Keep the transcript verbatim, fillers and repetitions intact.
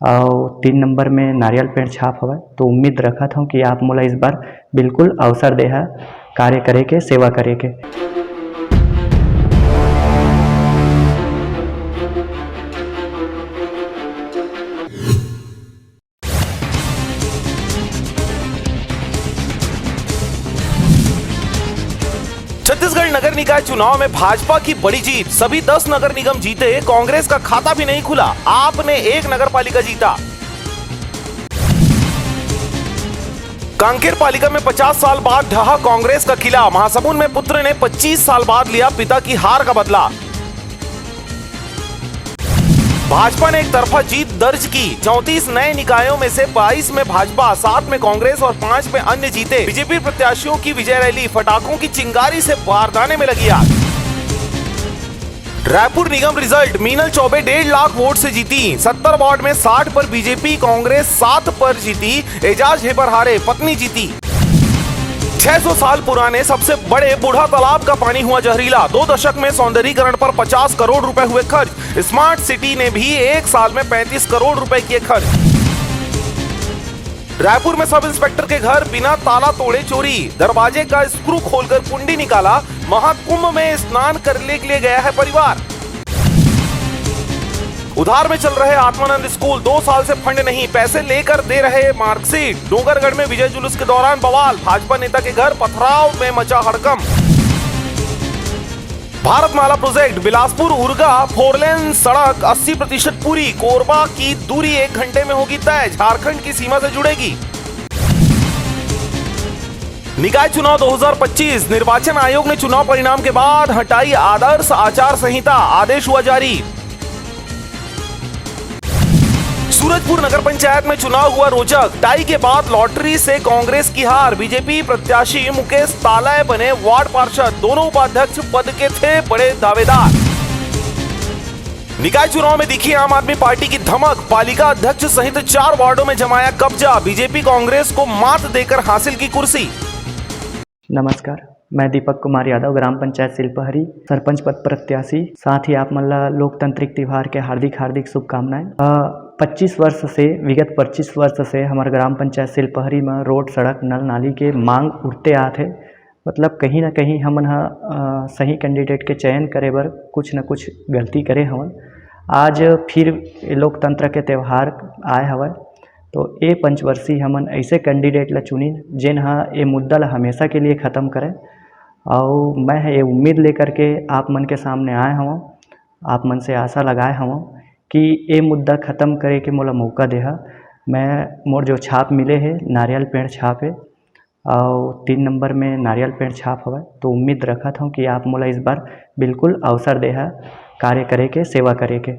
अउ तीन नंबर में नारियल पेड़ छाप हवय। तो उम्मीद रखत हूँ कि आप मोला इस बार बिल्कुल अवसर देहा कार्य करे के, सेवा करे के। छत्तीसगढ़ नगर निकाय चुनाव में भाजपा की बड़ी जीत, सभी दस नगर निगम जीते, कांग्रेस का खाता भी नहीं खुला, आप ने एक नगर पालिका जीता। कांकेर पालिका में पचास साल बाद ढहा कांग्रेस का किला, महासमुंद में पुत्र ने पच्चीस साल बाद लिया पिता की हार का बदला। भाजपा ने एक तरफा जीत दर्ज की, चौंतीस नए निकायों में से बाईस में भाजपा, सात में कांग्रेस और पांच में अन्य जीते। बीजेपी प्रत्याशियों की विजय रैली, फटाखों की चिंगारी से बारदाने में लगी आग। रायपुर निगम रिजल्ट, मीनल चौबे डेढ़ लाख वोट से जीती, सत्तर वार्ड में साठ पर बीजेपी, कांग्रेस सात पर जीती, एजाज हेबर हारे, पत्नी जीती। छह सौ साल पुराने सबसे बड़े बूढ़ा तालाब का पानी हुआ जहरीला, दो दशक में सौंदर्यीकरण पर पचास करोड़ रुपए हुए खर्च, स्मार्ट सिटी ने भी एक साल में पैंतीस करोड़ रुपए किए खर्च। रायपुर में सब इंस्पेक्टर के घर बिना ताला तोड़े चोरी, दरवाजे का स्क्रू खोलकर कुंडी निकाला, महाकुंभ में स्नान करने के लिए गया है परिवार। उधार में चल रहे आत्मानंद स्कूल, दो साल से फंड नहीं, पैसे लेकर दे रहे मार्कशीट। डोंगरगढ़ में विजय जुलूस के दौरान बवाल, भाजपा नेता के घर पथराव में मचा हड़कंप। Bharatmala project, Bilaspur Urga four lane सड़क अस्सी प्रतिशत पूरी, कोरबा की दूरी एक घंटे में होगी तय, झारखंड की सीमा से जुड़ेगी। निकाय चुनाव दो हज़ार पच्चीस, निर्वाचन आयोग ने चुनाव परिणाम के बाद हटाई आदर्श आचार संहिता, आदेश हुआ जारी। सूरजपुर नगर पंचायत में चुनाव हुआ रोचक, टाई के बाद लॉटरी से कांग्रेस की हार, बीजेपी प्रत्याशी मुकेश तालय बने वार्ड पार्षद, दोनों उपाध्यक्ष पद के थे बड़े दावेदार। निकाय चुनाव में दिखी आम आदमी पार्टी की धमक, पालिका अध्यक्ष सहित चार वार्डों में जमाया कब्जा, बीजेपी कांग्रेस को मात देकर हासिल की कुर्सी। नमस्कार, मैं दीपक कुमार यादव, ग्राम पंचायत सिलपहरी, सरपंच पद प्रत्याशी। साथ ही आप मन ला लोकतांत्रिक त्योहार के हार्दिक, हार्दिक शुभकामनाएं। अ, पच्चीस वर्ष से, विगत पच्चीस वर्ष से हमर ग्राम पंचायत सिलपहरी म रोड, सड़क, नल, नाली के मांग उठते आत हे। मतलब, कहीं ना कहीं हमन ह, अ, सही कैंडिडेट के चयन करे बर कुछ न कुछ गलती करे हवन। आज फिर लोकतंत्र के त्योहार आए हवय, तो ए पंचवर्षी हमन ऐसे कैंडिडेट ला चुनिन, जेन ह ए मुद्दा ला हमेशा के लिए खत्म करे। अउ मैं ह ये उम्मीद लेकर के आप मन के सामने आए हवं, आप मन से आशा लगाए हवं कि ए मुद्दा खत्म करे के मोला मौका देहा। मैं, मोर जो छाप मिले हे, नारियल पेड़ छाप हे, अउ तीन नंबर में नारियल पेड़ छाप हवय, तो उम्मीद रखत हवं कि आप मोला इस बार बिल्कुल अवसर देहा कार्य करे के, सेवा करे के।